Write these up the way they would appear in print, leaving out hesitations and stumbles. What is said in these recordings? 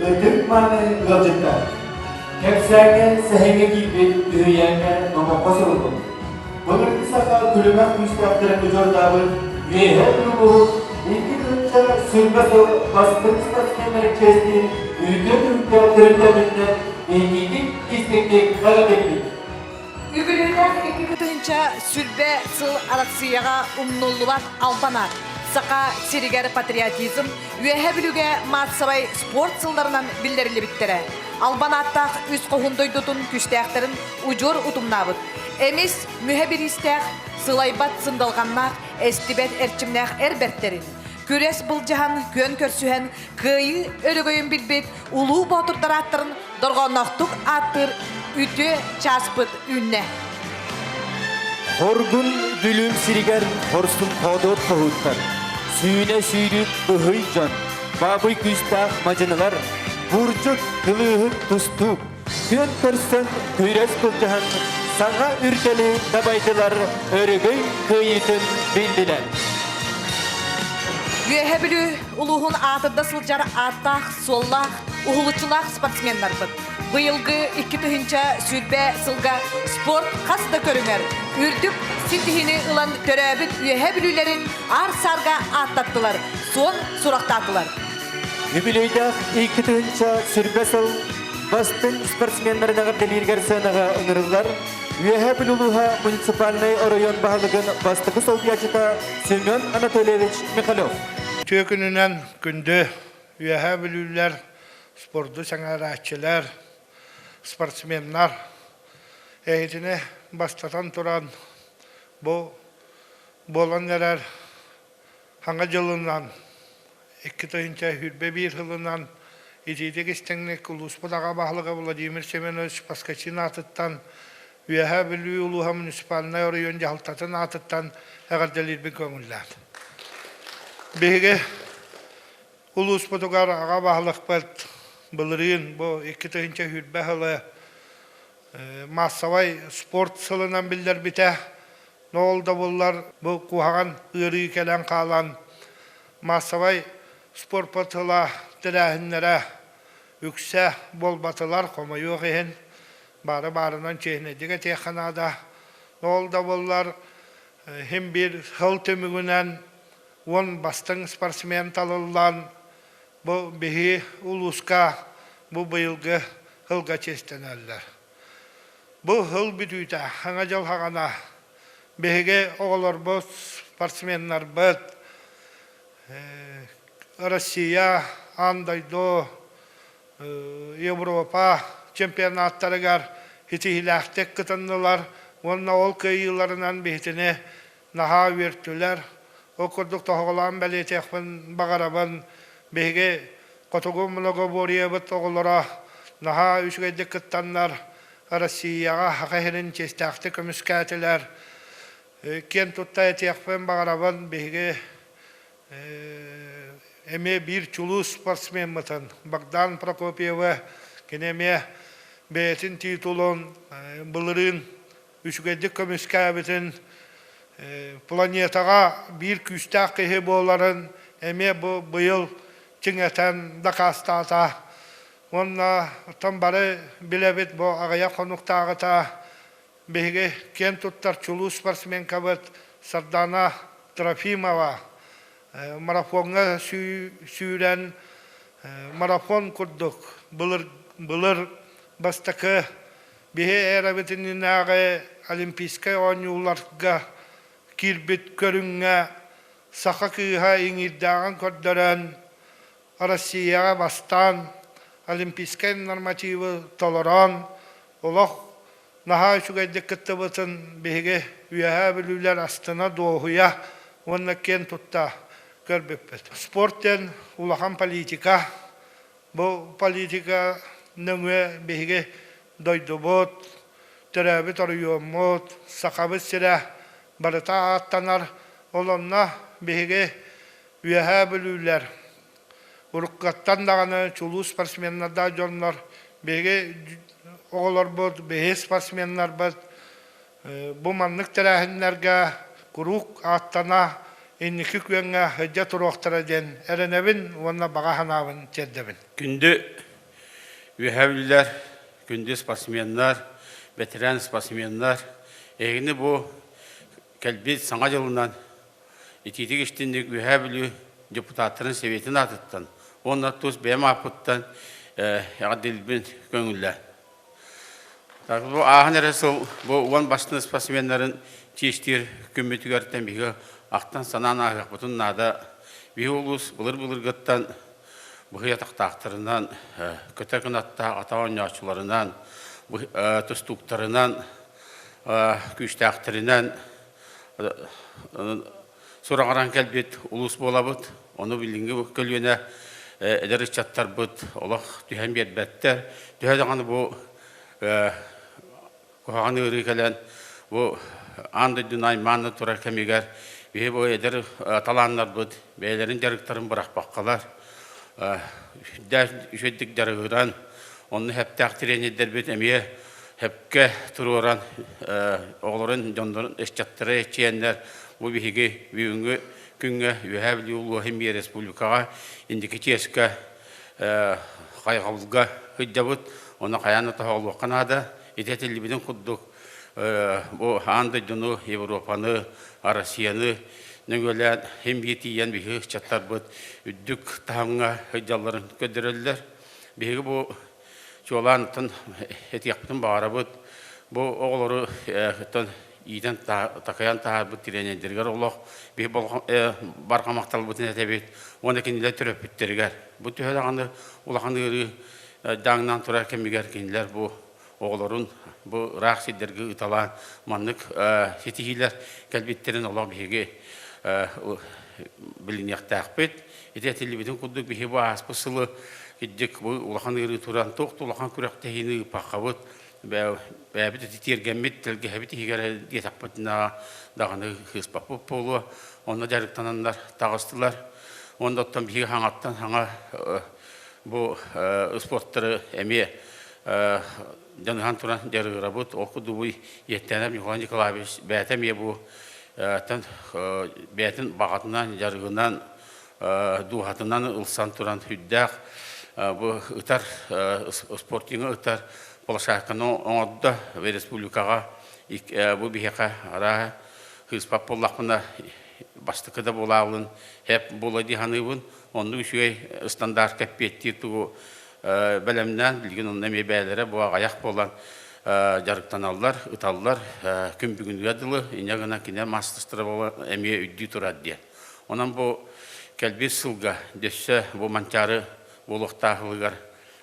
ытык-мааны ыалдьыттар! Кэпсээҥҥэ, сэһэҥҥэ киирбит үһүйээҥҥэ номоххо суруллубут. Былыргы саха күлүмэх күүстээхтэрин удьуордаабыт Үөһээ Бүлүү 2020 сыл бастыҥ спортсменнарын чиэстиир үтүө түмүккэ төрүттэммитинэн эйигин истиҥник эҕэрдэлиибит! Үбүлүйдээх 2020 сыл Арассыыйаҕа умнуллубат албан аат. Саха сиригэр патриотизм, Үөһээ Бүлүүгэ маассабай спорт сылларынан биллэриллибиттэрэ. Албан ааттаах үс хоһун дойдутун күүстээхтэрин удьуор утумнаабыт. Эмис мүһэ бириистээх, сылайбат сындалҕаннаах, эстибэт эрчимнээх эр бэртэрин, күрэс былдьаһан, күөн көрсүһэн, кыайыы өрөгөйүн билбит улуу боотурдар ааттарын дорҕоонноохтук ааттыыр үтүө чааспыт үүннэ. Хоргун Бүлүүм сиригэр хорсун хоодуот хоһууттар, сүүнэ сүүрүк быһый дьон, баабый күүстээх мадьынылар, бурдьут кылыыһыт тустуук, күөн көрсөн күрэс былдьаһан саҥа үрдэли дабайдылар, өрөгөй кыайыытын биллилэр. Үөһэ Бүлүү улууһун аатырда сылдьар ааттаах-суоллаах, уһулуччулаах спортсменнарбыт. Быйылгы 2020 сылга спорт хас да көрүҥэр үрдүк ситиһини ылан төрөөбүт Үөһэ Бүлүүлэрин аар-саарга ааттаттылар, суон сурахтаатылар. Юбилейдаах 2020 сыл бастыҥ спортсменнарын эҕэрдэлииргэр сыанаҕа ыҥырыллар Үөһээ Бүлүү улууһа муниципальнай оройуон баһылыгын бастакы солбуйааччыта Семен Анатольевич Михалев. Үтүө күнүнэн күндү Үөһээ Бүлүүлэр, спорду сэҥээрэччилэр, спортсменнар! Эһитини бастатан туран бу буолан эрэр Саҥа дьылынан, 2021 сылынан итиитик истиҥник улууспут аҕа баһылыга Владимир Семенович Поскачин аатыттан, Үөһээ Бүлүү улууһа муниципальнай оройуон дьаһалтатын аатыттан эҕэрдэлиирбин көҥүллээн. Биһиги улууспутугар аҕа баһылыкпыт былырыын бу 2020 сылы маассабай спорт сылынан биллэрбитэ. Ол да буоллар бу куһаҕан ыарыы кэлэн хаалан маассабай спорт тыла тэрээһиннэрэ үксэ буолбатылар, хомойуох иһин, баары баарынан чиэһинэйдик этиэххэ наада. Ол да буоллар иһин биир сыл түмүгүнэн 10 бастыҥ спортсмен талыллан бу биһи улууска бу быйылгы сылга чиэстэнэллэр. Бу сыл бүтүүтэ, Саҥа дьыл саҕана биһиги оҕолорбут, спортсменнарбыт Россия, аан дойду, Европа чемпионаттарыгар ситиһиилээхтик кытыннылар уонна ол кыайыыларынан биһитини наһаа үөртүлэр. Ол курдук тоһоҕолоон бэлиэтиэхпин баҕарабын, биһиги хотугу многоборьебыт оҕолоро наһаа үчүгэйдик кыттаннар Россияҕа Саха сирин чиэстээхтик көмүскээтилэр. Киэн тутта этиэхпин баҕарабын, биһиги эмиэ биир чулуу спортсмеммытын Богдан Прокопьевы, кини эмиэ бэйэтин титулун былырыын үчүгэйдик көмүскээбитин, планетаҕа биир күүстээх киһи буоларын эмиэ бу быйыл чиҥэтэн дакаастаата. Уонна оттон бары билэбит бу аҕыйах хонуктааҕыта биһиги киэн туттар чулуу спортсменкабыт Сардана Трофимова марафоҥҥа сүүрэн марафон курдук былыр былыр бастакы Биһи эрэбит иннинээҕи Олимпийскай оонньууларга киирбит көрүҥҥэ саха кыыһа иҥиирдээҕин көрдөрөн, Россияҕа бастаан олимпийскай нормативы толорон, олох наһаа үчүгэйдик кыттыбытын биһиги Үөһээ Бүлүүлэр астына-дуоһуйа уонна киэн тутта көрбүппүт. Спорт диэн улахан политика. Бу политика нөҥүө биһиги дойдубут, төрөөбүт оройуоммут, Сахабыт сирэ барыта ааттанар. Ол онно биһиги Үөһээ Бүлүүлэр, уруккаттан даҕаны чулуу спортсменнардаах дьоннор, биһиги оҕолорбут, биһиги спортсменнарбыт бу маннык тэрээһиннэргэ куруук ааттана, инники күөҥҥэ сылдьа туруохтара диэн эрэнэбин уонна баҕа санаабын тиэрдэбин. Күндү. Үөһээ Бүлүүлэр, күндү спортсменнар, бэтэрээн спортсменнар, эһигини бу кэлбит Саҥа дьылынан итиитик истинник Үөһээ Бүлүү депутаттарын Сэбиэтин аатыттан уонна тус бэйэм ааппыттан эҕэрдэлиирбин көҥүллээ. Бу ааһан эрэ сыл бу уон бастыҥ спортсменнарын чиэстиир күммүтүгэр биһиги ахтан-санаан ааһыахпытын наада. Биһиги улуус былыр-былыргыттан быһый атахтаахтарынан, көтөр кынаттаах ата оонньооччуларынан, тустууктарынан, күүстээхтэринэн сураҕыран кэлбит улуус буолабыт. Ону билиҥҥи көлүөнэ эдэр ыччаттарбыт олох түһэн биэрбэттэр. Төһө даҕаны бу куһаҕан ыарыы кэлэн бу аан дойдуну аймаан турар кэмигэр биһи бу эдэр талааннарбыт бэйэлэрин дьарыктарын бырахпаккалар үчүгэйдик дьарыгыран онно сөптөөх тренердэрбит эмиэ сөпкө туруоран оҕолорун дьоннорун ыччаттары эччийэннэр бу биһиги бүгүҥҥү күҥҥэ Үөһээ Бүлүү улууһун эмиэ республикаҕа инники чиэскэ хайҕабылга сылдьабыт. Ону хайаан да тоһоҕолуохха наада. Ити этиллибитин курдук бу аан дойдуну, Европаны, Россияны нөҥүөлээн син биир тиийэн биһиги ыччаттарбыт үрдүк таһымҥа сылдьалларын көрдөрөллөр. Биһиги бу чуолаан этиэхпитин баҕарабыт. Бу оҕолору иитэн такайан таһаарбыт тириэньэрдэригэр олох биһи барҕа махталбытын этэбит уонна кинилэр төрөппүттэригэр. Бу төһө даҕаны улахан ыарыы дааҥнаан турар кэмигэр кинилэр бу оҕолорун бу ыраах сирдэргэ ыыталаан маннык ситиһиилэр кэлбиттэрин олох биһиги билиниэхтээхпит. Ити этиллибитин курдук биһиги бу ааспыт сылы кирдик бу улахан ыарыы туран туох да улахан күрэхтэһиини ыыппаккабыт бэйэбит ити тиэргэммит тэлгэһэбит иһигэр диэтэхпитинэ даҕаны кыыспаппыт буолуо. Онно дьарыктананнар таҕыстылар. Уонна оттон биһиги хаҥаттан хаҥа бу спорттары эмиэ дьаныһан туран дьарыгырабыт. Ол курдук Иэттэнэп Николай Николаевич бэйэтэ эмиэ бу бэйэтин баҕатынан, дьарыгынан, дууһатынан ылсан туран сүрдээх бу ытар спортиҥа ытар площадканы оҥордо республикаҕа бу биһиэхэ арааһа кыыспат буоллахпына бастакы да буолаабын хэп буола дии саныыбын оннук үчүгэй ыстандартка эппиэттиир тугу бэлэмнээн билигин онно эмиэ бэйэлэрэ бу аҕыйах буолан дьарыктаналлар ыталлар күн бүгүнүгэр дылы инньэ гынан кинилэр маастарыстыба эмиэ үрдүү турар диэн онон бу кэлбит сылга дөссө бу Манчаары буолуохтаах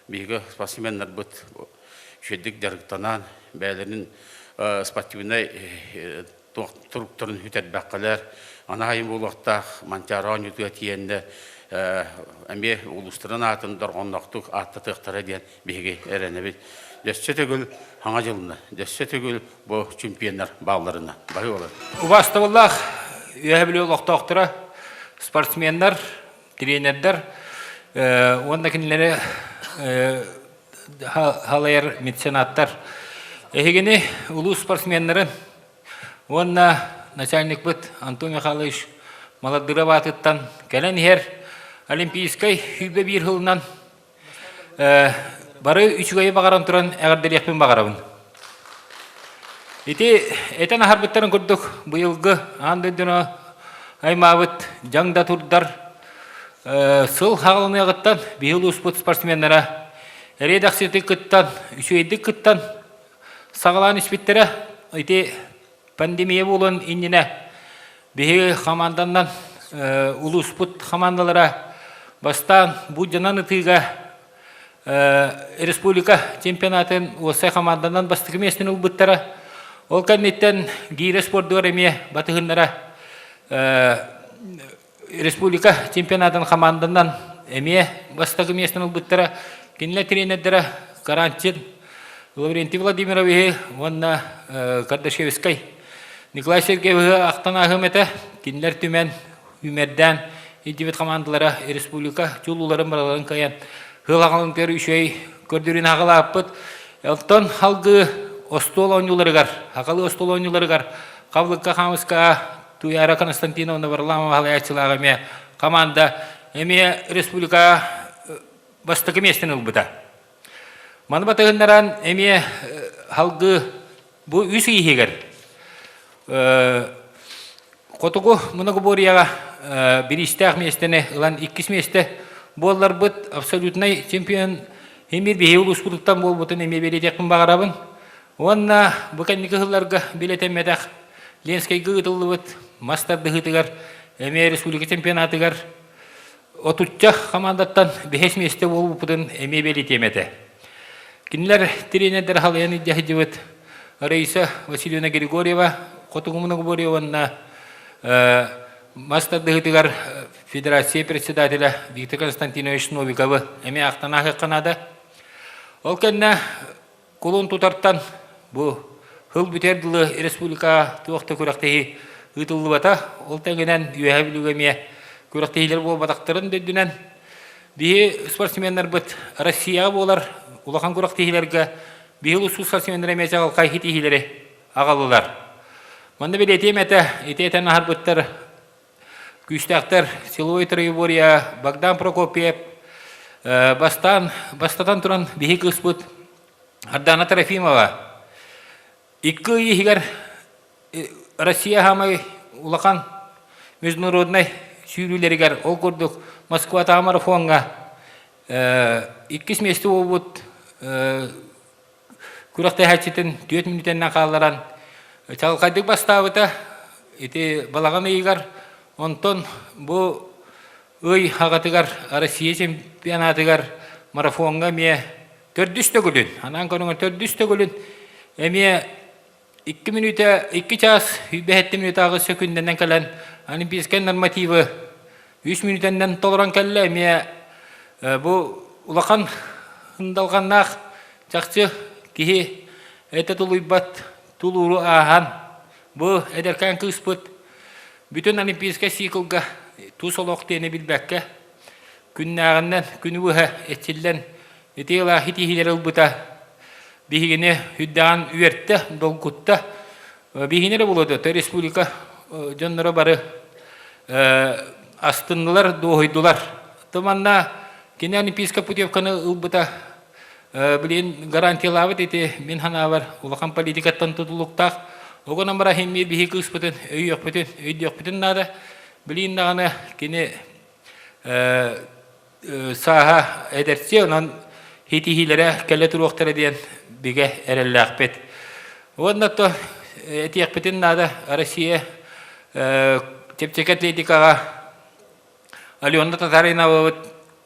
биһиги спортсменнарбыт үчүгэйдик дьарыктанан бэйэлэрин спортивнай туруктарын сүтэрбэккэлэр анаайын буолуохтаах Манчаары оонньуутугар тиийэннэр эмиэ улуустарын аатын дорҕоонноохтук ааттатыахтара диэн биһиги эрэнэбит. Дөссө төгүл Хаҥа дьылына, дөссө төгүл бу чемпионнар баалларына бары болар. Убаастабыллаах Үөһээ Бүлүү олохтоохторо, спортсменнар, тренердэр уонна кинилэри халайар меценаттар. Эһигини улуус спортсменнарын уонна начальникпыт Антон Михайлович Маладыров аатыттан кэлэн иһэр Олимпийскай 101 сылынан бары үчүгэйи баҕаран туран эҕэрдэлиэхпин баҕарабын. Ити этэн аһарбыттарын курдук быйылгы аан дойдуну аймаабыт дьаҥ да турдар сыл хаҕылыныаҕыттан биһи улууспут спортсменнара эриэдэхситик кыттан, үчүгэйдик кыттан саҕалаан испиттэрэ. Ити пандемия буолуон иннинэ биһиги хамаанданан улууспут хамаандалара бастаан бу дьанан ытыыга республика чемпионатын уопсай хамаанданан бастакы миэстэни ылбыттара. Ол кэнниттэн гиирэ спордугар эмиэ батыһыннара республика чемпионатын хамаанданан эмиэ бастакы миэстэни ылбыттара. Кинилэр тренердэрэ Карантин Лаврентий Владимировиһы уонна Кардашевскай Николай Сергеевиһы ахтан ааһыам этэ. Кинилэр түмэн, үмэрдээн илдьибит хамаандалара республика чулууларын барыларын кыайан сыл аҕалынтыгар үчүгэй көрдөрүүнү аҕалааппыт. Оттон халгыы остуол оонньууларыгар, хахалы остуол оонньууларыгар Хабылыкка хаамыска Туяра Константиновна Варламова салайааччылаах эмиэ команда эмиэ республика бастакы миэстэни ылбыта. Маны батыһыннаран эмиэ халгы бу үс ый иһигэр Хотугу многоборьеҕа бириистээх миэстэни ылан иккис миэстэ буолларбыт абсолютнай чемпион Эмир биһиги улууспутуттан буолбутун эмиэ бэлиэтиэхпин баҕарабын. Уонна бу кэнники сылларга билэтэммэтэх Ленскэйгэ ыытыллыбыт мас тардыһыытыгар эмиэ республика чемпионатыгар отучча хамаандаттан биэс миэстэ буолбуппутун эмиэ бэлиэтиэм этэ. Кинилэр тренердэр халыйан илдьэ сылдьыбыт Раиса Васильевна Григорьева, Хотугу Многоборье уонна мас тардыһыытыгар федерация председателэ Виктор Константинович Новиковы эмиэ ахтан ааһыахха наада. Ол кэннэ Кулун тутартан бу сыл бүтэр дылы республикаҕа туох да күрэхтэһии ыытыллыбата. Ол тэҥинэн Үөһээ Бүлүүгэ эмиэ күрэхтэһиилэр буолбатахтарын да үрдүнэн биһи спортсменнарбыт Россияҕа буолар улахан күрэхтэһиилэргэ биһи улуус спортсменнара эмиэ чаҕылхай ситиһиилэри аҕаллылар. Манна бэлиэтиэм этэ, ити этэн аһарбыттар Күүстээхтэр силовой троеборье Богдан Прокопьев бастаан бастатан туран биһи кыыспыт Ардана Трофимова икки ый иһигэр Россия саамай улахан международнай сүүрүүлэригэр ол курдук Москватааҕы марафоҥҥа иккис миэстэ буолбут күрэхтэһээччитин түөрт мүнүүтэннэн хаалларан чаҕылхайдык бастаабыта. Ити балаҕан ыйыгар онтон бу ый аҕатыгар Россия чемпионатыгар марафоҥҥа эмиэ төрдүс төгүлүн, анаан көрүҥэр төрдүс төгүлүн эмиэ икки мүнүүтэ, икки чаас сүүрбэ мүнүүтэ аҕыс сөкүүндэнэн кэлэн олимпийскай нормативы үс мүнүүтэннэн толорон кэллэ. Эмиэ бу улахан ындалҕаннаах чахчы киһи этэ тулуйбат тулууру ааһан бу эдэркээн кыыспыт бүтүн олимпийскай циклга тус олох диэни билбэккэ күннээҕинэн күнү быһа эчиллэн ити ыла итиһиилэри ылбыта биһигини үрдэҕин үөртэ, долгутта. Биһигини эрэ буолуо дуо, республика дьонноро бары астыннылар, дуоһуйдулар. То манна кини олимпийскай путевканы ылбыта билин гарантиялаабыт ити мин санаабар улахан политикаттан тутулуктаах. Огонон бара химмиир биһи кыыспытын өйүөхпүтүн, өйдүөхпүтүн наада. Билин даҕаны кини сааһа эдэрчи, онон ситиһиилэрэ кэлэ туруохтара диэн бигэ эрэллээхпит. Уонна то этиэхпитин наада Россия чэпчэки атлетикаҕа Алена Татариновабыт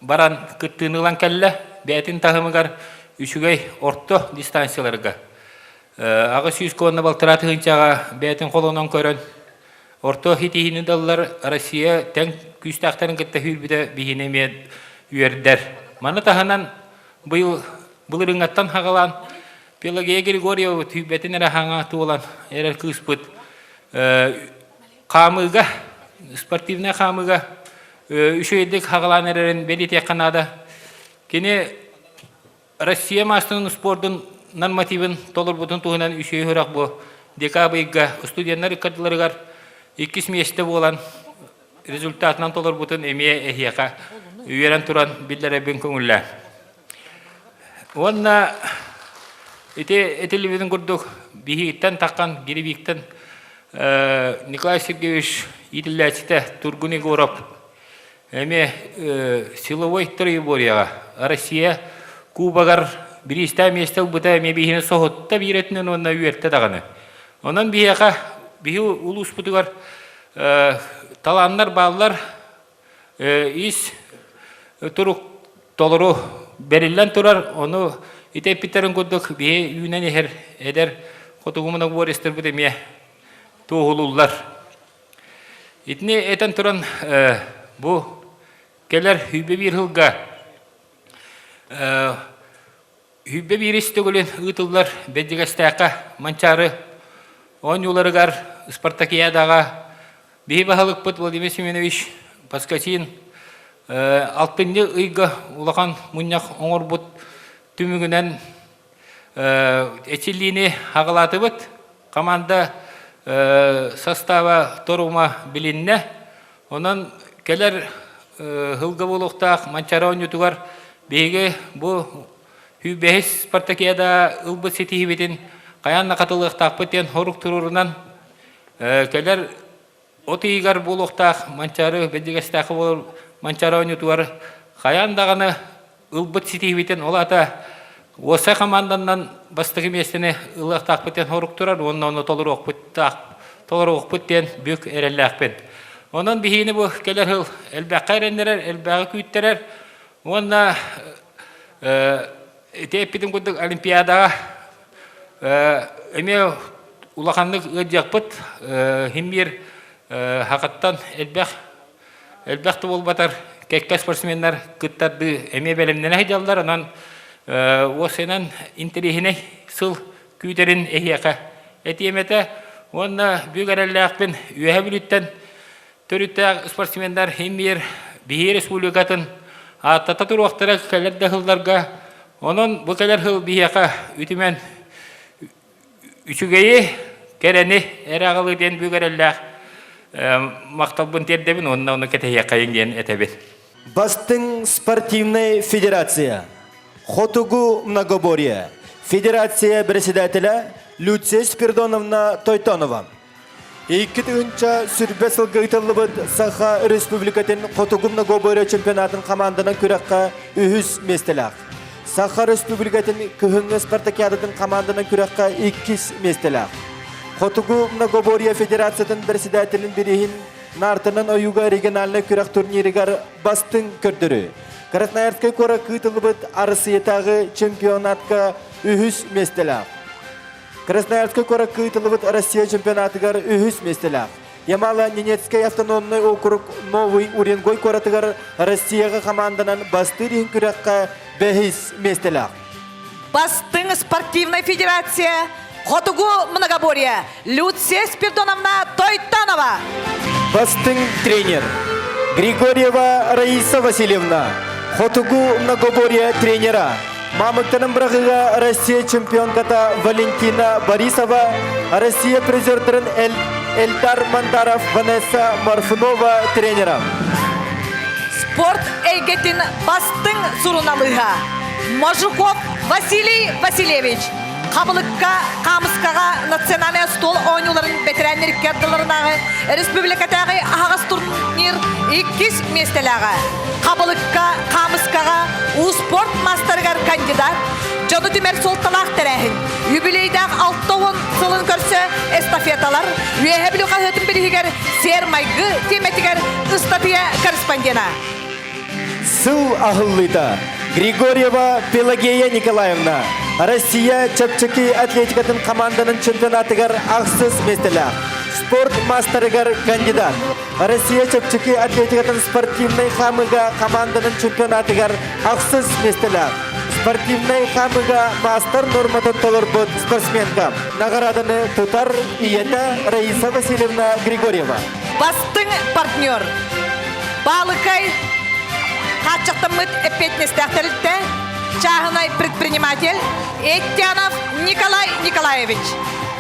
баран кыттыыны ылан кэллэ. Бэйэтин таһымыгар үчүгэй орто дистанцияларга 800 уонна балтараа тыһыынчаҕа бэйэтин холонон көрөн Орто ситиһиини даллар Россия тэҥ күүстээхтэрин кытта сүүрбүтэ биһини эмиэ үөрдэр. Маны таһынан быйыл былырыыҥҥаттан хаҕалаан Пелагея Григорьева түүбэтин эрэ хаҥа туолан эрэр кыыспыт хаамыыга, спортивнай хаамыыга үчүгэйдик хаҕалаан эрэрин бэлиэтиэххэ наада. Кини Россия маастарын спордун нормативын толорбутун туһунан үчүгэй үрэх бу декабрь ыйга студеннар ыккардыларыгар иккис миэстэ буолан результатынан толорбутун эмиэ эһиэхэ үөрэн туран биллэрэбин көҥүллээ. Уонна ити этиллибитин курдук биһииттэн таххан Гиревиктэн Николай Сергеевич иитиллээччитэ Тургун Егоров Эмиэ силовой троеборьеҕа Россия Кубогар бириистээх миэстэ ылбыта эмиэ биһини соһутта биир өттүнэн уонна үөртэ даҕаны. Онон биһиэхэ биһи улууспутугар талааннар бааллар, ис турук толору бэриллэн турар. Ону ити эппиттэрин курдук биһи үүнэн иһэр эдэр хотугу многоборецтарбыт эмиэ туоһулууллар. Итини этэн туран, бу кэлэр сүүрбэ биир сылга сүүрбэ биирис төгүлүн ыытыллар Бэрдьигэстээххэ Манчаары оонньууларыгар Спартакиадаҕа биһи баһылыкпыт Владимир Семенович Поскачин алтынньы ыйга улахан мунньах оҥорбут түмүгүнэн эчиллиини аҕалаатыбыт. Команда состава торума билиннэ. Онон кэлэр сылга буолуохтаах Манчаары оонньуутугар биһиги бу Сүүрбэһис спартакиада ылбыт ситиһиибитин хайаан да хатылыахтаахпыт диэн сорук туруорунан кэлэр от ыйыгар буолуохтаах Манчаары Бэрдьигэстээххэ буолар Манчаары оонньуутугар хайаан даҕаны ылбыт ситиһиибитин ол аата уопсай хамаанданан бастакы миэстэни ылыахтаахпыт диэн сорук турар уонна ону толоруохпуттаах толоруохпут диэн бүк эрэллээхпин. Онон биһигини бу кэлэр сыл элбэххэ эрэннэрэр, элбэҕи күүттэрэр уонна ити эппитим курдук Олимпиадаҕа эмиэ улаханнык ыалдьыахпыт иһин биир хахаттан элбэх элбэх да буолбатар кэккэ спортсменнар кыттардыы эмиэ бэлэмнэнэ сылдьаллар. Онон уопсайынан интэриэһинэй сыл күүтэрин эһиэхэ этиэм этэ. Уонна бүк эрэллээхпин Үөһээ Бүлүүттэн төрүттээх спортсменнар иһин биир биһиги республикатын ааттата туруохтара кэлэр да сылларга. Онон бу кэлэр сыл биһиэхэ үтүмэн үчүгэйи, кэрэни эрэ аҕалыы диэн бүк эрэллээх махталбын тиэрдэбин уонна ону кэтэһиэххэйиҥ диэн этэбин. Бастыҥ спортивнай федерация Хотугу многоборье Федерация председателя Люция Спиридоновна Тойтонова. 2000 сылга ыытыллыбыт Саха Республикатын Хотугу многоборье чемпионатын команданан күрэххэ үһүс миэстэлээх. Саха Республикатын кыһыҥҥы спартакиадатын команданан күрэххэ иккис миэстэлээх. Хотугу многоборье Федерациятын председателин бирииһин Наартанан ойууга региональнай күрэх турнирыгар бастыҥ көрдөрүү. Красноярскай куоракка ыытыллыбыт Арассыыйатааҕы чемпионатка үһүс миэстэлээх. Красноярскай куоракка ыытыллыбыт Россия чемпионатыгар үһүс миэстэлээх. Ямало-Ненецкэй автономнай округ Новый Уренгой куоратыгар Россияҕа хамаанданан бастыыр иһин күрэххэ бэһис миэстэлээх. Бастыҥ спортивнай федерация Хотугу многоборье Люция Спирдоновна Тойтанова. Бастыҥ тренер Григорьева Раиса Васильевна, Хотугу многоборье тренера, Мамыктанын бырағыға Россия чемпионката Валентина Борисова, Россия призердарын Эльдар Мандаров, Ванесса Марфунова тренера. Спорт эйгэтин бастыҥ суруналыыһа Можуков Василий Васильевич Хабылыкка, хаамыскаҕа национальнай остуол оонньууларын бэтэрээннэр икки ардыларынааҕы республикатааҕы аһаҕас турнир иккис миэстэлээҕэ. Хабылыкка, хаамыскаҕа успуорт маастарыгар кандидат, дьону түмэр суолталаах тэрээһин. Юбилейдаах 60 сылын көрсө эстафеталар Үөһээ Бүлүү хаһыатын бириһигэр сиэр-майгы тиэмэтигэр ыстатыйа корреспондена. Сыл аһыллыыта Григорьева Пелагея Николаевна Россия чэпчэки атлетикатын команданын чемпионатыгар ахсыс миэстэлээх, спорт маастарыгар кандидат. Россия чэпчэки атлетикатын спортивнай хаамыыга команданын чемпионатыгар ахсыс миэстэлээх. Спортивнай хаамыыга маастар норматын толорбут спортсменка. Наҕарааданы тутар ийэтэ Раиса Васильевна Григорьева. Бастыҥ партнер. Баалыкай хааччахтаммыт эппиэтинэстээх тэрилтэ, чааһынай предприниматель Эттянов Николай Николаевич,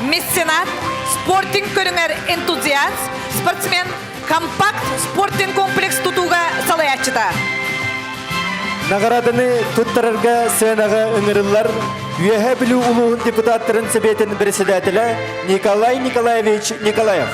меценат, спортинг көрүҥэр энтузиаст, спортсмен, компакт спортинг комплекс тутууга салайааччыта. Наҕарааданы туттарарга сценаҕа ыҥырыллар Үөһээ Бүлүү улууһун депутаттарын сэбиэтин председателэ Николай Николаевич Николаев.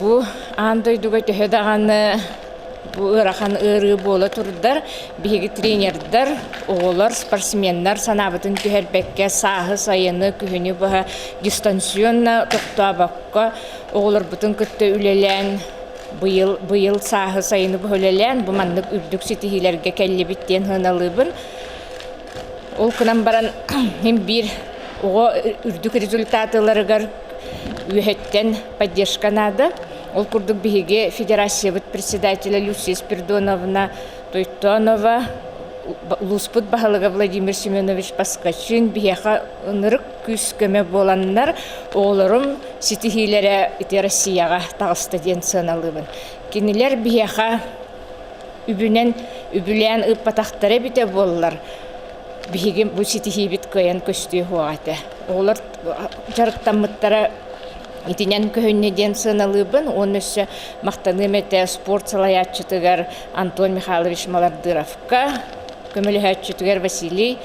Бу аан дойдуга төһө даҕаны бу ыарахан ыарыы буола турдар, биһиги тренердэр, оҕолор, спортсменнар санаабытын түһэрбэккэ сааһы, сайыны, күһүнү быһа дистанционно тохтообокко оҕолорбутун кытта үлэлээн быйыл быйыл сааһы сайыны быһа үлэлээн бу маннык үрдүк ситиһиилэргэ кэллибит диэн сыаналыыбын. Ол гынан баран мин биир оҕо үрдүк результат ыларыгар. үөһэттэн поддержка наада. Ол курдук биһиги федерациябыт председателя Люция Спиридоновна Тойтонова, улууспут баһылыга Владимир Семенович Поскачин биһиэхэ ынырык күүс-көмө буоланнар, оҕолорум ситиһиилэрэ ити Россияҕа таҕыста диэн сыаналыыбын. Кинилэр биһиэхэ үбүнэн үбүлээн ыыппатахтара эбитэ буоллар, биһиги бу ситиһиибит кыайан көстүө суоҕа этэ. Оҕолор дьарыктаммыттара итинэн көһүннэ диэн сыаналыыбын уонна өссө махтаныам этэ спорт салайааччытыгар Антон Михайлович Малардыровка, көмөлөһөөччүтүгэр Василий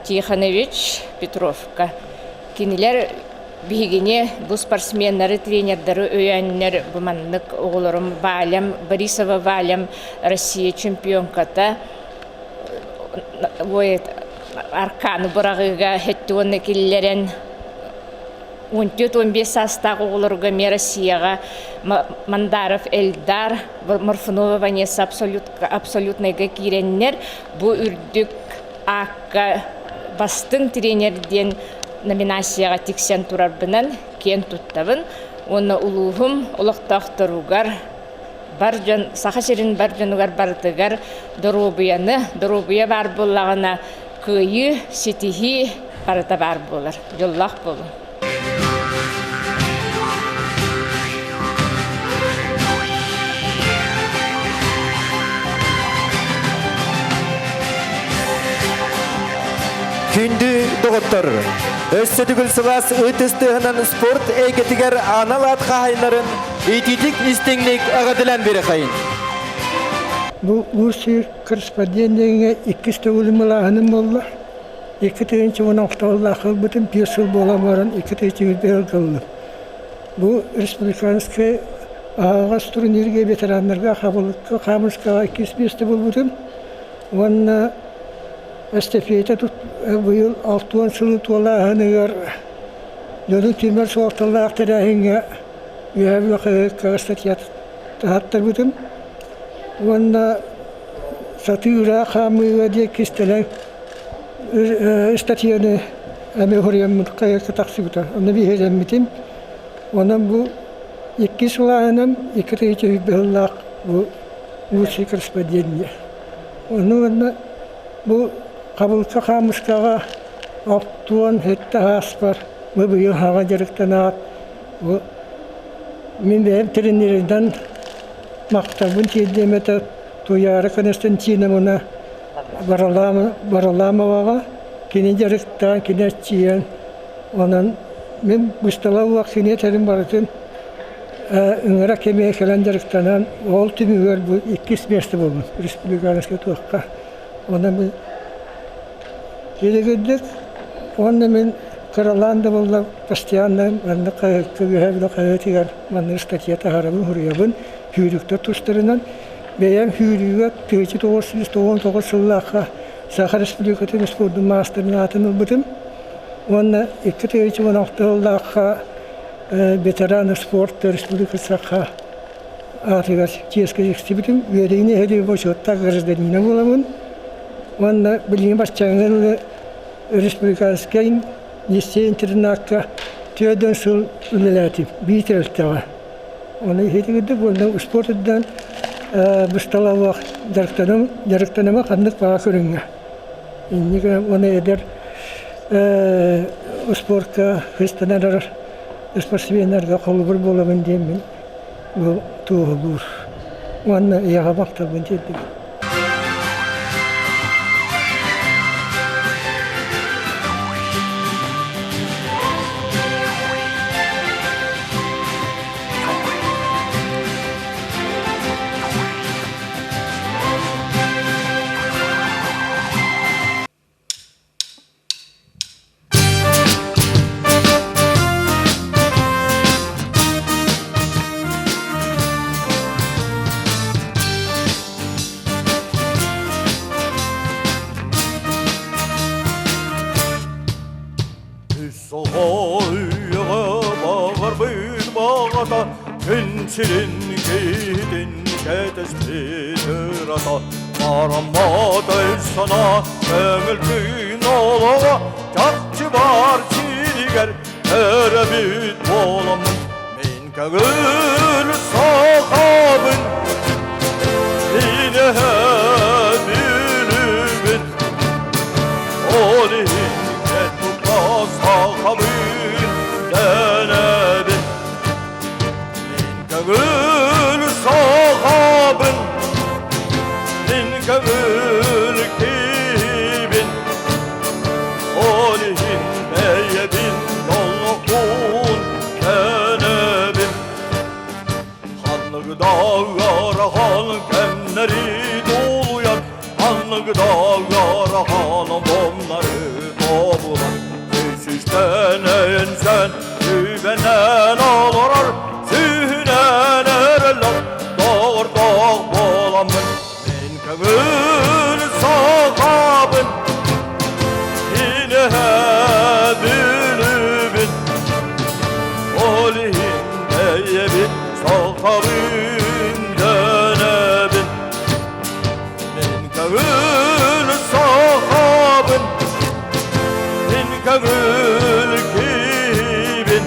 Тихонович Петровка. Кинилэр биһигини бу спортсменнары, тренердары өйөөннөр бу маннык оҕолорум Валям, Борисова Валям Россия чемпионката, арканы быраҕыыга хэттэ уонна киллэрэн 14-15 саастаах оҕолорго эмиэ Россияҕа Мандаров Эльдар, Морфунова Ванесса абсолютнайга киирэннэр бу үрдүк аакка бастыҥ тренер диэн номинацияҕа тиксэн турарбынан киэн туттабын уонна улууһум олохтоохторугар бар дьон Саха сирин бар дьонугар барытыгар доруобуйаны, доруобуйа баар буоллаҕына кыайыы, ситиһии барыта баар буолар. Дьоллоох буолуҥ. Күндү доҕоттор, өссө төгүл сылаас ытыс тыаһынан спорт эйгэтигэр анал аат хаһайыннарын ититик истиҥник эҕэрдэлээн биэрэхэйин. Бу Лучший корреспондент диэҥҥэ иккис төгүлүм ылааһыным буолла. 2016 сыллаах ылбытым, биир сыл буолан баран 2021 ыллым. Бу республиканскай аһаҕас турнирга ветераннарга хабылыкка хаамыскаҕа иккис миэстэ булбутум. Уонна эстафета тут быйыл 60 сылы туолааһыныгар дьону түмэр суолталаах тэрээһиҥҥэ Үөһээ Бүлүү статья таһааттарбытым. Уонна сатыы ыраах хаамыыга диэн кистэлэҥ ыстатыйаны эмиэ суруйаммыт хаһыакка тахсыбыта. Онно биһирэммитим. Онон бу иккис сылааһынан 2001 сыллаах бу лучший корреспондент. Ону уонна бу хабылка хаамыскаҕа 67 ааспар бу быйыл хаҕа дьарыктанаат бу мин бэйэм тренеринэн махталбын тиэрдиэм этэ Туйаара Константиновна Бараламоваҕа кини дьарыктаан, кини эрчийэн, онон мин быстала уох кини этэрин барытын ыҥыра кэмиэ кэлэн дьарыктанан, ол түмүгэр бу иккис миэстэ буолбут республиканскай туохха. Онон мин Кииригирдик уонна мин кыралаан да буоллар постоянно маннык хаһыакка үөһээ Бүлүү хаһыатыгар маннык статья таһаарабын, суруйабын сүүрүктэр тустарынан. Бэйэм сүүрүүгэ 1999 сыллаахха Саха Республикатын спордун маастарын аатын ылбытым уонна 2016 сыллаахха ветеран спорта Республика Саха аатыгар чиэскэ тиксибитим. Үөдэйини эһэли бочуоттаах гражданина буоламмын уонна билигин баччааҥҥа республиканскай лицей-интернакка 4 сыл үлэлээтим биир тэрилтэҕэ. Оны иһитигирдик уонна спорт үрдүнэн бысталалаах дьарыктаным дьарыктаныма ханнык баҕа көрүҥҥэ. Инник уонна эдэр спортка хыстанар спортсменнарга холобур буолабын диэммин бу туоһулуур. Уонна ийэҕэ махталбын тиэрдэбин. Баҕарбыт баҕата күн сирин киһитин кэтэспит ырата Бараммат өй-санаа көҥүл күн олоҕо чахчы бар сиригэр. Төрөбүт буоламмын Мин көҥүл сахабын Инэһэ бүлүбүн Ол иһин кэт тутта сахабын дэнэбин Мин көҥүл сахабын Мин көҥүл киһибин Ол иһин бэйэбин доллохпун көнөбүн Ханнык да ыарахан кэмнэри тулуйар Ханнык да ыарахан домнары тобулар Сүүстэн өйөнсөн сүбэнэн олорор Сүүнэн эрэллэр доҕордоох буоламмын Мин көҥүл сахабын Инэһэ бүлүбүн Ол иһин бэйэбин сахабын дэнэбин Мин көҥүл сахабын Мин көҥүл киһибин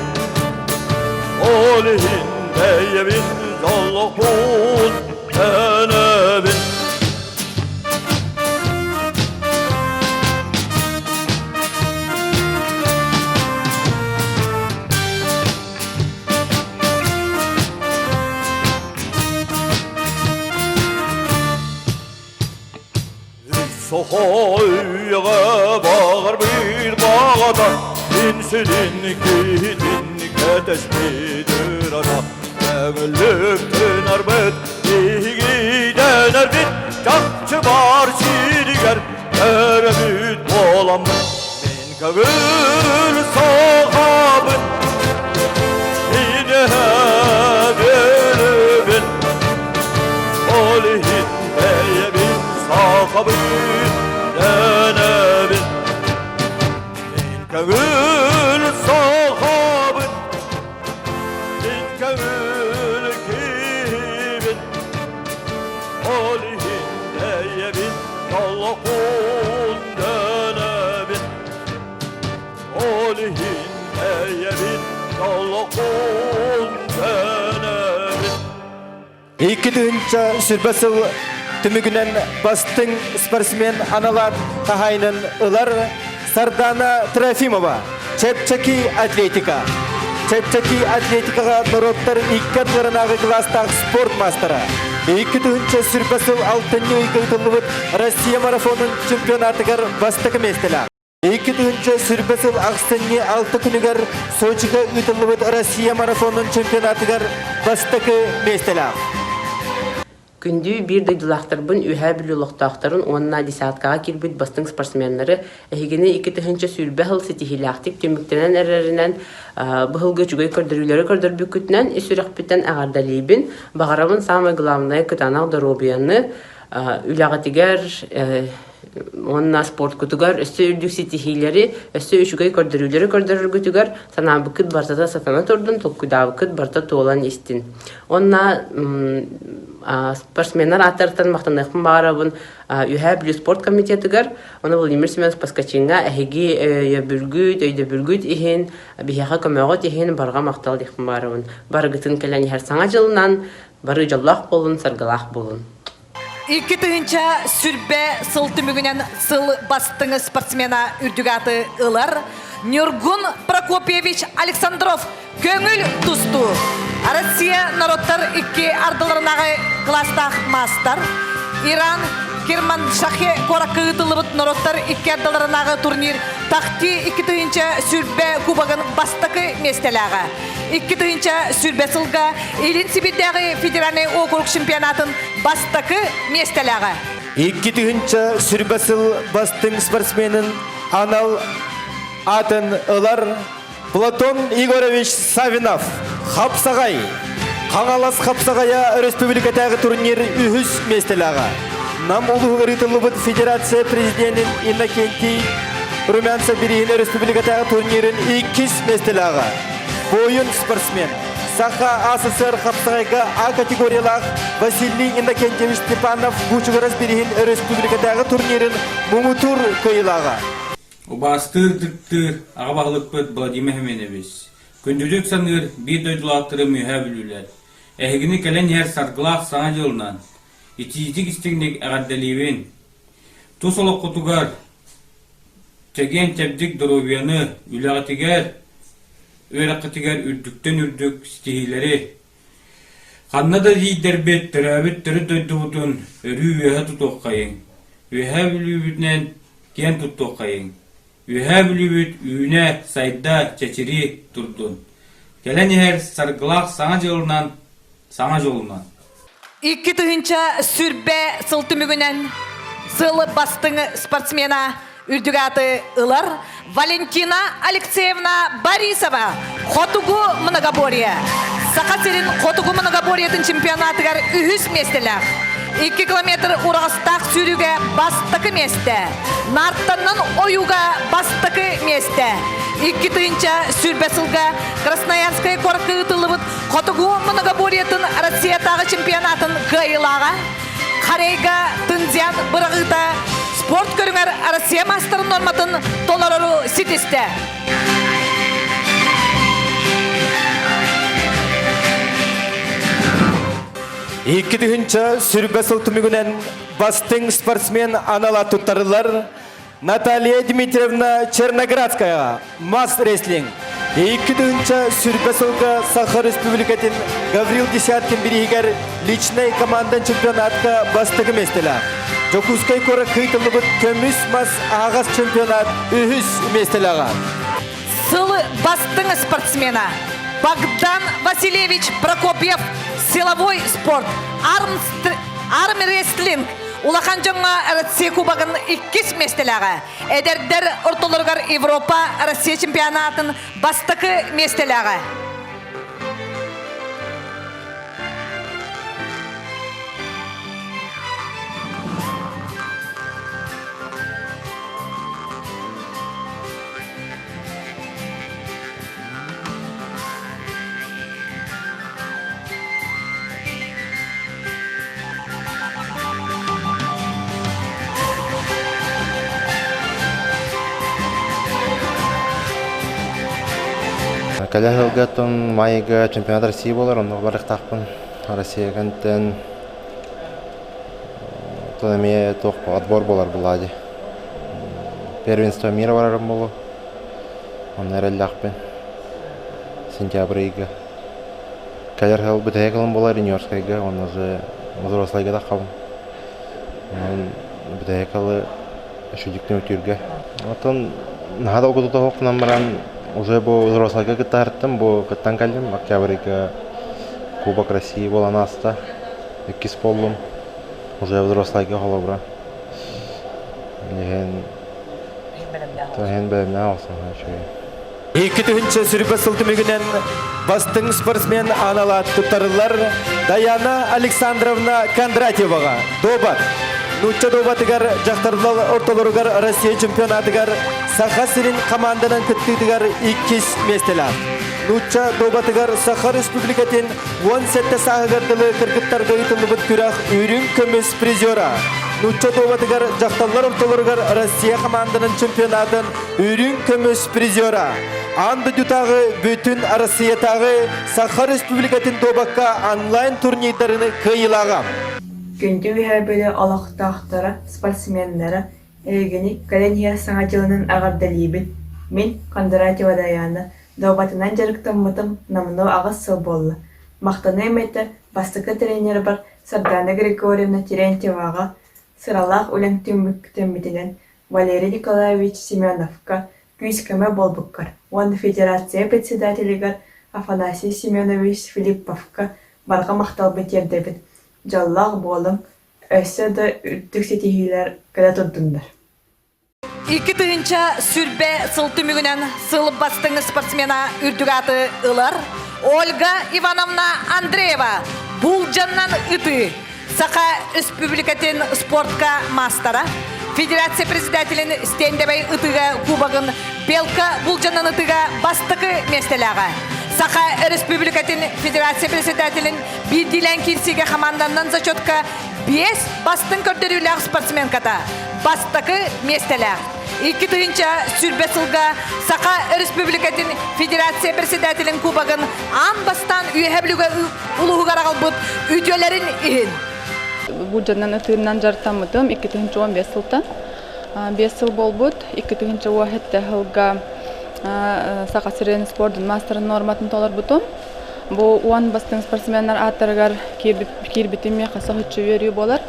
Ол иһин бэйэбин дьоллохпун Өнөбүн Соһойга бағар bir бағада Инсилин киһитин кэтэспит ара Көҥүллүк арбыт биһигиден эрбит Чахчы бар сиригэр көрөбүт буоламмын Мин көҥүл сахабын Инэһэ бөлөбүн Ол иһин бэйэбин сахабын дэнэбин Мин көҥүл сахабын Мин көҥүл киһибин Ол иһин бэйэбин толлохун дэнэбин Ол иһин бэйэбин толлохун дэнэбин 2000 сыл түмүгүнэн бастыҥ спортсмен аналаат хаһаайынын ылар Сардана Трофимова, чэпчэки атлетика. Чэпчэки атлетикаҕа норуоттар икки ардыларынааҕы кылаастаах спорт маастара. 2000 сыл алтынньы ыйга ыытыллыбыт Россия марафонун чемпионатыгар бастакы миэстэлээх. 2020 сыл ахсынньы алта күнүгэр Сочига ыытыллыбыт Россия марафонун чемпионатыгар бастакы миэстэлээх. Күндү биир дойдулаахтарбын Үөһээ Бүлүү олохтоохторун уонна десяткаҕа киирбит бастыҥ спортсменнары эһигини 2020 сыл ситиһиилээхтик түмүктэнэн эрэринэн быһылгы үчүгэй көрдөрүүлэри көрдөрбүккүтүнэн ис сүрэхпиттэн эҕэрдэлиибин. Баҕарабын саамай главное кытаанах доруобуйаны, үлэҕитигэр уонна спорткутугар өссө үрдүк ситиһиилэри, өссө үчүгэй көрдөрүүлэри көрдөрөргүтүгэр санаабыккыт барыта сатана турдун, толкуйдаабыккыт барыта туолан истин. Уонна спортсменнар ааттарыттан махтаныахпын баҕарабын Үөһээ Бүлүү спорт комитетыгар, уонна Владимир Семенович Поскачиҥҥа эһиги өйөбүлгүт, өйдөбүлгүт иһин, биһиэхэ көмөҕүт иһин барҕа махтал диэхпин баҕарабын. Барыгытын кэлэн иһэр Саҥа дьылынан бары дьоллоох буолун, саргылаах буолун. 2020 сыл түмүгүнэн сыл бастыҥ спортсмена үрдүк ааты ылар Ньургун Прокопьевич Александров көҥүл тустуу. Россия народтар икки ардыларынааҕы кылаастаах маастар. Иран Керманшахе куоракка ыытыллыбыт норуоттар икки ардыларынааҕы турнир Тахти 2020 кубогын бастакы миэстэлээҕэ. 2020 сылга Илин Сибирдээҕи федеральнай округ чемпионатын бастакы миэстэлээҕэ. 2020 сыл бастыҥ спортсменын анал атын ылар Платон Егорович Савинов Хапсаҕай Хаҥалас Хапсаҕайа өрөспүүбүлүкэтээҕи турнир үһүс миэстэлээҕэ. Нам улууһугар ыытыллыбыт федерация президенин Иннокентий Румянцев бирииһин өрөспүүбүлүкэтээҕи турнирын иккис миэстэлээҕэ. Буойун спортсмен, Саха АССР хапсаҕайга А категориялаах Василий Иннокентьевич Степанов Бучугурас бирииһин өрөспүүбүлүкэтээҕи турнирын муҥутуур кыайыылааҕа. Убаастыыр-ытыктыыр аҕа баһылыкпыт Владимир Семенович, күндүтүк саныыр биир дойдулаахтарым Үөһээ Бүлүүлэр, эһигини кэлэн иһэр саргылаах Саҥа дьылынан, итиитик-истиҥник эҕэрдэлиибин! Тус олоххутугар чэгиэн-чэбдик доруобуйаны, үлэҕитигэр, үөрэххитигэр үрдүктэн үрдүк ситиһиилэри, Ханна да тиийдэрбит, төрөөбүт төрүт дойдубутун өрүү үөһэ тутуоххайыҥ, Үөһээ Бүлүүбүтүнэн киэн туттуоххайыҥ! Үөһээ Бүлүүбүт үүнэ, сайда, чэчирии турдун! Кэлэн иһэр саргылаах Саҥа дьылынан, саҥа дьолунан! 2020 сыл түмүгүнэн сыл бастыҥ спортсмена үрдүк ааты ылар Валентина Алексеевна Борисова Хотугу многоборье. Саха сирин Хотугу многоборьетын чемпионатыгар үһүс миэстэлээх. 2 километр ураҕастаах сүүрүүгэ бастакы миэстэ. Наартаннан ойууга бастакы миэстэ. 2020 сылга Красноярскай куоракка ыытыллыбыт Хотугу многоборьетын Россиятааҕы чемпионатын кыайыылааҕа Харейга Тынзян быраҕыыта спорт көрүҥэр Россия маастарын нуорматын толорору ситистэ. 2000 сыл түмүгүнэн бастыҥ спортсмен анала туттарылар Наталья Дмитриевна Черноградская, мас-рестлинг. 2000 сылга Саха Республикатын Гаврил Десяткин бириһигэр личнэй командан чемпионатка бастакы миэстэлээх. Дьокуускай куорат кыйтыллыбыт көмүс мас аһаҕас чемпионат үһүс миэстэлээҕэ. Сыл бастыҥ спортсмена Богдан Васильевич Прокопьев силовой спорт, армрестлинг Улахан дьоҥҥо Россия Кубогын иккис миэстэлээҕэ. Эдэрдэр ортолоругар Европа Россия чемпионатын бастакы миэстэлээҕэ. Кэлэ сылгаттан майга чемпионат России буолар, онно барыахтаахпын. Россия кэнтэн оттон эмиэ туох отбор буолар буолаа дии. Первенство мира барарым буолуо. Онно эрэллээхпин. Сентябрь ыйга. Кэлэр сыл бүтэһик ылым буолар юниорскайга уонна уже взрослайга таххабын. Онон бүтэһик ылы үчүгдүк түмүктүүргэ. Оттон наһаа долгутута суохпунан баран уже бу взрослайга кыттаһарттым, бу кыттан кэллим. Октябрьга Кубок России буолан ааста. Иккис буоллум. Уже взрослайга холобура. Иһин Иһин бэлэмнээх олсон үчүгэй. 2020 сыл түмүгүнэн бастыҥ спортсмен анал туттарыллар Даяна Александровна Кондратьеваҕа дуобат. Нуучча дуобатыгар дьахтарлар ортолоругар Россия чемпионатыгар Саха сирин команданан кыттыытыгар иккис миэстэлээх. Нуучча дуобатыгар Саха Республикатын 17 сааһыгар дылы кыргыттарга ыытыллыбыт күрэх үрүҥ көмүс призера. Нуучча дуобатыгар дьахталлар ортолоругар Россия команданын чемпионатын Үрүҥ көмүс призера, аан дойдутааҕы бүтүн Арассыыйатааҕы Саха Республикатын дуобакка онлайн турнирдарын кыайыылааҕа. Күндү Үөһээ Бүлүү олохтоохторо, спортсменнара, эһигини кэлэн иһэр Саҥа дьылынан эҕэрдэлиибин! Мин, Кондратьева Дайаана, дуобатынан дьарыктаммытым номнуо аҕыс сыл буолла. Махтаныам этэ бастакы тренербэр Сардаана Григорьевна Терентьеваҕа сыралаах үлэҥ түмүктэммитинэн Валерий Николаевич Семеновка күүс-көмө буолбуккар уонна федерация председателигэр Афанасий Семенович Филипповка барҕа махталбын тиэрдэбин. Дьоллоох буолуҥ, өссө да үрдүк ситиһиилэр кэлэ турдуннар. 2020 сыл түмүгүнэн сыл бастыҥ спортсмена үрдүк ааты ылар Ольга Ивановна Андреева булдьаннан ытыы Саха Республикатын спортка маастара, Федерация председателин стендэбэй ытыга кубогын Белка булдьанан ытыга бастакы миэстэлээҕэ. Саха Республикатын Федерация председателин биирдиилээн киирсиигэ хамаанданнан зачетка Биэс бастыҥ көрдөрүүлээх спортсменката бастакы миэстэлээх. 2020 сылга Саха Өрөспүүбүлүкэтин Федерация председателин кубогын аан бастаан Үөһэ Бүлүүгэ улууһугар аҕалбыт үтүөлэрин иһин. Бу дьоннон ытыырынан дьарыктаммытым 2015 сылтан. 5 сыл буолбут. 2017 сылга Саха сирин спордун маастарын нуорматын толорбутум. Бу уон бастыҥ спортсменнар ааттарыгар киирбитим миэхэ соһуччу үөрүү буолар.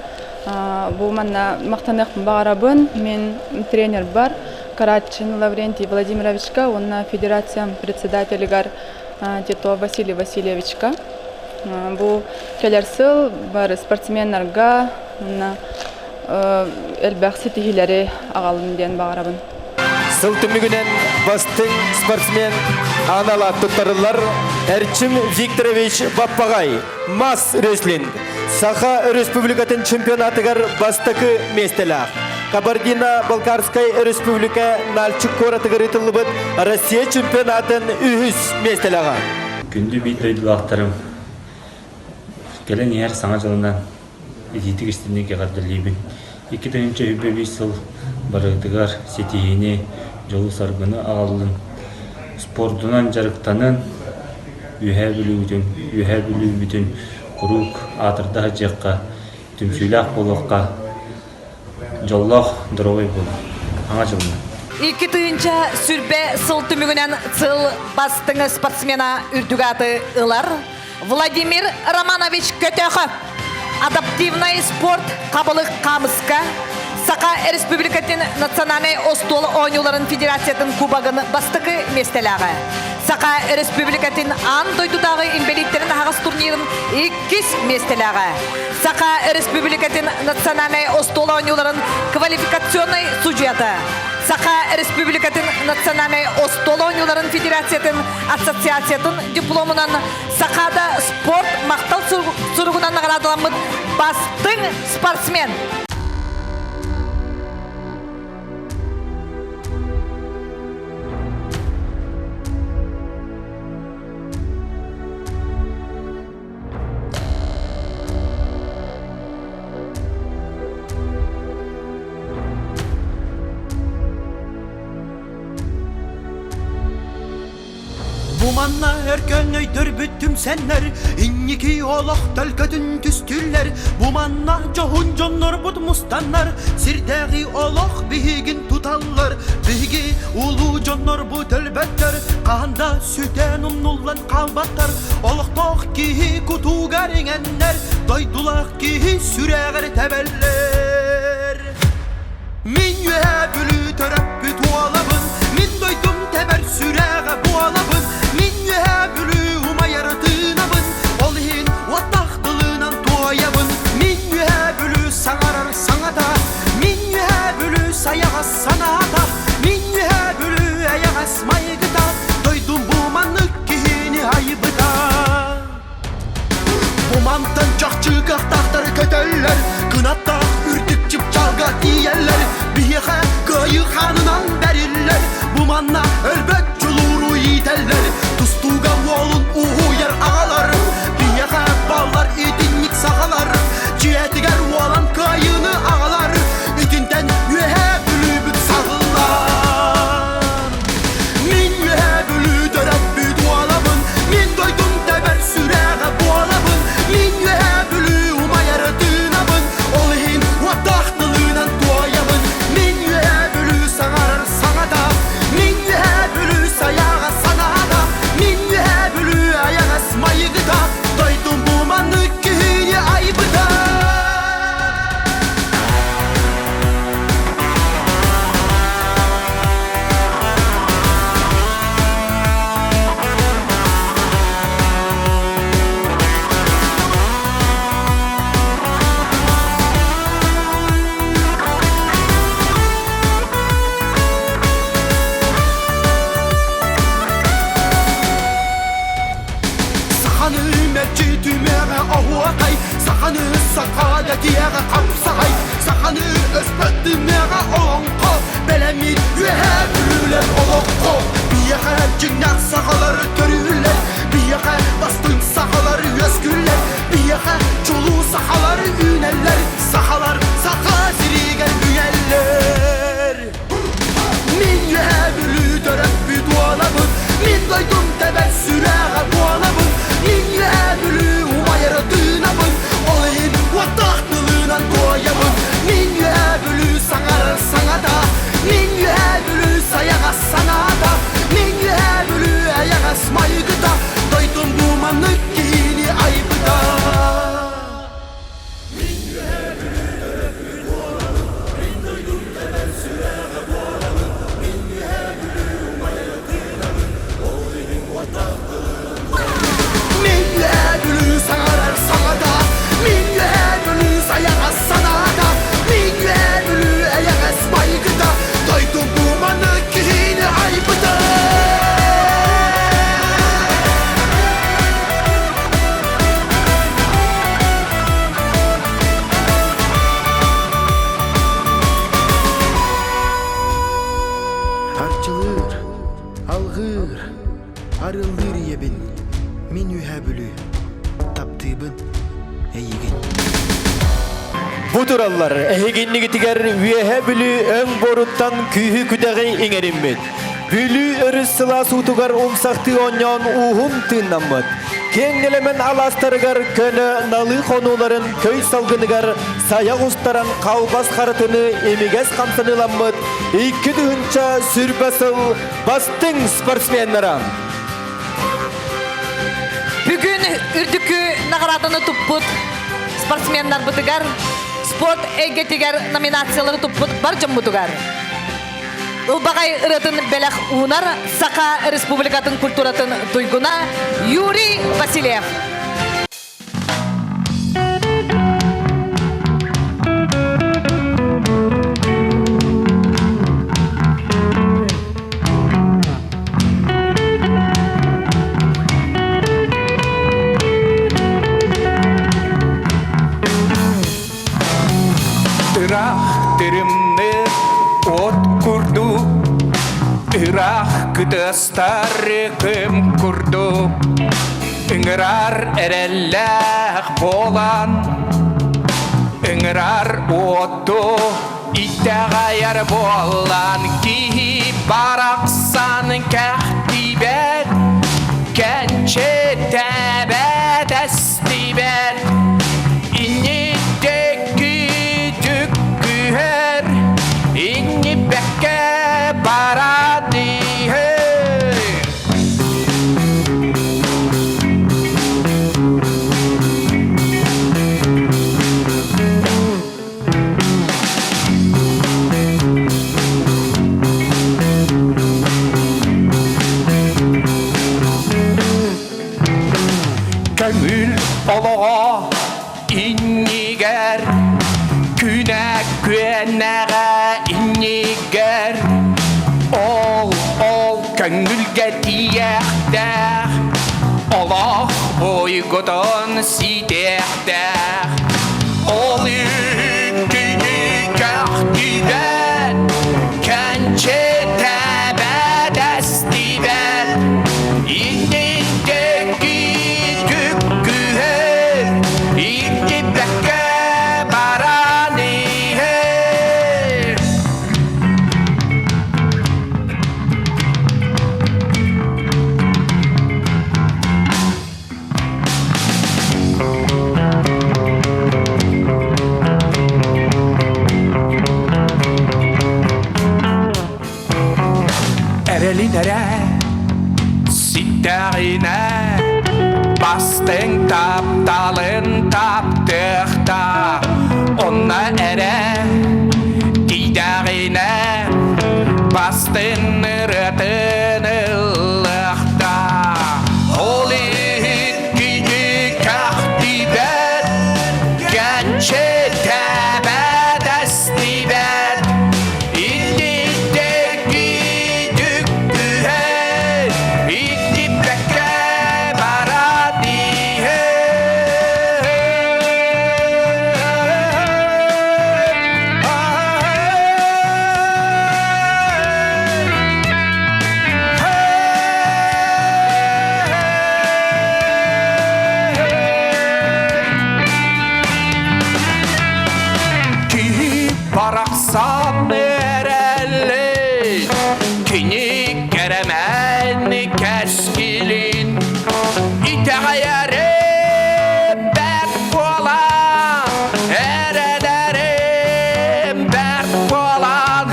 Бу манна махтаныахпын баҕарабын. Мин тренербар Карачин Лаврентий Владимировичка уонна федерациям председателигэр Титов Василий Васильевичка. Бу кэлэр сыл бары спортсменнарга уонна элбэх ситиһиилэри аҕаллын диэн баҕарабын. Сыл түмүгүнэн бастыҥ спортсмен анал аат туттарыллар Эрчим Викторович Баппаҕай, мас рестлинг, Саха Республикатын чемпионатыгар бастакы миэстэлээх. Кабардино-Балкарскай Республика Нальчик куоратыгар ыытыллыбыт Россия чемпионатын үһүс миэстэлээҕэ. Күндү биир дойдулаахтарым, кэлэн иһэр Саҥа дьылынан итиитик истинник эҕэрдэлиибин. 2025 сыл барыгытыгар ситиһиини, дьолу-саргыны аҕаллын, спордунан дьарыктанын, Үөһээ Бүлүүбүтүн, Үөһээ Бүлүүбүтүн куруук аатырда сылдьыахха, түмсүүлээх буолуохха, дьоллоох, доруобай буолуҥ. Аҥа дьылынан. 2020 сыл түмүгүнэн сыл бастыҥ спортсмена үрдүк ааты ылар Владимир Романович Көтөхөп адаптивнай спорт хабылык хаамыска Саха Республикатын национальнай остуол оонньууларын федерациятын кубогын бастакы миэстэлээҕэ. Саха Республикатын аан дойдутааҕы инбэлииттэрин аһаҕас турнирын иккис миэстэлээҕэ. Саха Республикатын национальнай остуол оонньууларын квалификационнай судьуйата. Саха Республикатын национальнай остуол оонньууларын федерациятын ассоциациятын дипломунан Сахада спорт махтал суругунан наҕараадаламмыт бастыҥ спортсмен. Бу манна өркөн өйдөрбүт түмсэннэр, инники олох төлкөтүн түстүүллэр. Бу манна дьоһун дьоннорбут мустаннар, сирдээҕи олох биһигин туталлар. Биһиги улуу дьоннорбут өлбөттөр, хаһан да сүтэн умнуллан хаалбаттар. Олохтоох киһи кутугар иҥэннэр, дойдулаах киһи сүрэҕэр тэбэллэр. Мин үөһээ Бүлүү төрөппүт уолабын, мин дойдум тэбэр сүрэҕэ буолабын, мин үөһээ Бүлүү умайар тыынабын, ол иһин уоттаах тылынан туойабын. Мин үөһээ Бүлүү саҥарар саҥата, мин үөһээ Бүлүү сайаҕас санаата, мин үөһээ Бүлүү эйэҕэс майгыта, дойдум бу маннык киһини айбыта. Бу мантан чахчы кыахтаахтары көтөллөр, кынаттаах үрдүк чыпчаалга тиийэллэр, биһиэхэ кыайыы хаанынан бэриллэр, бу манна өлбөт дьулууру иитэллэр, тустууга уолун уһуйар аҕалар, биһиэхэ баллар итинник сахалар, дьиэтигэр уолан кыайыыны аҕалар, итинтэн үөһээ Бүлүүбүт саҕыллар. Мин үөһээ Бүлүү төрөппүт уолабын, мин дойдум тэбэр сүрэҕэ буолабын, мин үөһээ Бүлүү умайар тыынабын, ол иһин уоттаах тылынан туойабын. Мин үөһээ Бүлүү саҥарар саҥата, мин үөһээ Бүлүү сайаҕа санаата, мин үөһээ Бүлүү айаҕас майгыта, дойдум бу маннык киһини айбыта. Саханы мэлдьи түмэҕэ оһуохай, саханы саха дэтиэҕэ хапсаҕай, саханы өспөт түмэҕэ олоҥхо, бэлэмин үөһээ бүлүүлэр олоххо. Биһиэхэ дьиҥнээх сахалар төрүүллэр, биһиэхэ бастыҥ сахалар үөскүүллэр, биһиэхэ чулуу сахалар үүнэллэр. Үөһээ Бүлүү, таптыыбын эйигин. Бу тураллар эһигиннигитигэр Үөһээ Бүлүү өҥ буоруттан күүһү-күдэҕи иҥэриммит. Бүлүү өрүс сылаас уутугар умсахтыы оонньоон ууһун тыыннаммыт. Киэҥ нэлэмэн алаастарыгар көнө налыы хонууларын көй салгыныгар сайа устаран халбас харатыны имигэс хамсаныыламмыт 2020 сыл бастыҥ спортсменнара. Бүгүн үрдүкү наҕарааданы туппут спортсменнарбытыгар, спорт эйгэтигэр номинациялары туппут бар дьоммутугар Ылбаҕай ырыатын бэлэх уунар Саха Республикатын культуратын туйгуна Юрий Васильев. Ыраах тырымны от курдук, ыраах кытастар кым курдук, ыҥырар эрэллээх буолан, ыҥырар уоту итэҕэйэр буолан, киһи барахсан кэхтибэт, кэнчитэбэт эстибэт. Инниттекки түккүһэр, иннибэккэ баран иһэр. Көҥүл олоҕо иннигэр, күнэ күөнэҕэ иннигэр, ол ол көҥүлгэ тиийэхтээх, олох уйгутун ситиэхтээх. Ол иккини кэхтибэт, кэнчитэбэт эстибэт, инниттеки түккүһэр, иттибэккэ баран иһэр. Эрэлин эрэ ситтэҕинэ бастыҥ тапталын таптыахта онно эрэ тиийдэҕинэ бастыҥ ырыатын ыллыахта Ол иһин кини кэхтибэт, кэнчитэбэт, эстибэт, инниттеги түккүһэр, иттибэккэ баран иһэр. Киһи барахсан эрэлли, кини кэрэмэн кэскилин итэҕэйэри бэрт буолан, эрэнэрим бэрт буолан,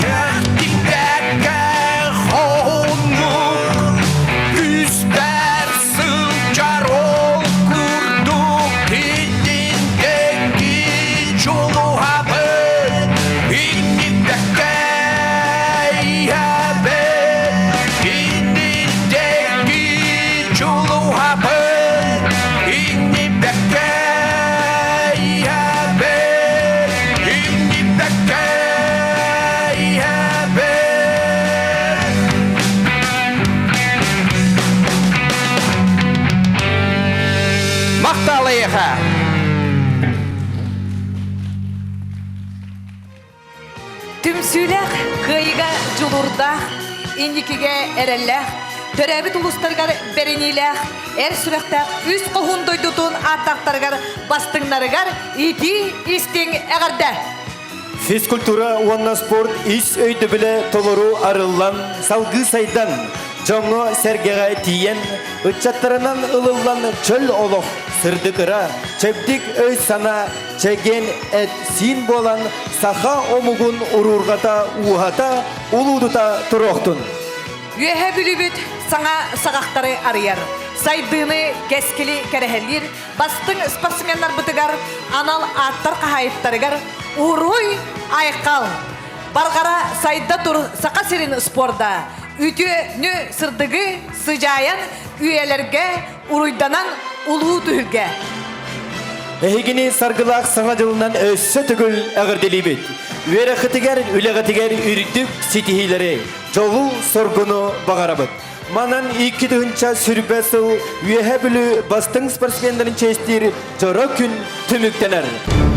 Кэхтибэккэ хоһууннук Күүспэр сылдьар ол курдук Итинтэн дьулуһабын Иннибэккэ иһэбин Иннинтэн дьулуһабын Иннибэккэ иһэбин Иннибэккэ Махталыйха! Түмсүүлээх, кыайыга дьулуурдаах, инникигэ эрэллээх. Төрөөбүт улуустарыгар бэриниилээх, эр сүрэхтээх үс хоһуун дойдутун ааттаахтарыгар бастыҥнарыгар итии истиҥ эҕэрдэ! Физкультура уонна спорт ис өйдөбүлэ толору арыллан, салгыы сайдан, дьоҥҥо-сэргэҕэ тиийэн, ыччаттарынан ылыллан чөл олох, сырдык ыра, чэбдик өй-санаа, чэгиэн эт-сиин буолан саха омугун уруурҕата, ууһата, улуудута туруохтун! Үөһэ Бүлүүбүт саҥа саҕахтары арыйар, сайдыыны, кэскили кэрэһэлиир бастыҥ спортсменнарбытыгар анал ааттар хаһаайыттарыгар Уруй Айхал! Барҕара сайда тур Саха сирин спорда! Үтүөнү сырдыгы сыдьаайан үйэлэргэ уруйданан улуу түһүлгэ! Эһигини саргылаах Саҥа дьылынан өссө төгүл эҕэрдэлиибит! Үөрэххитигэр, үлэҕитигэр үрдүк ситиһиилэри, дьолу-соргуну баҕарабыт! Манан 2020 сыл Үөһээ Бүлүү бастыҥ спортсменнарын чиэстиир дьоро күн түмүктэнэр.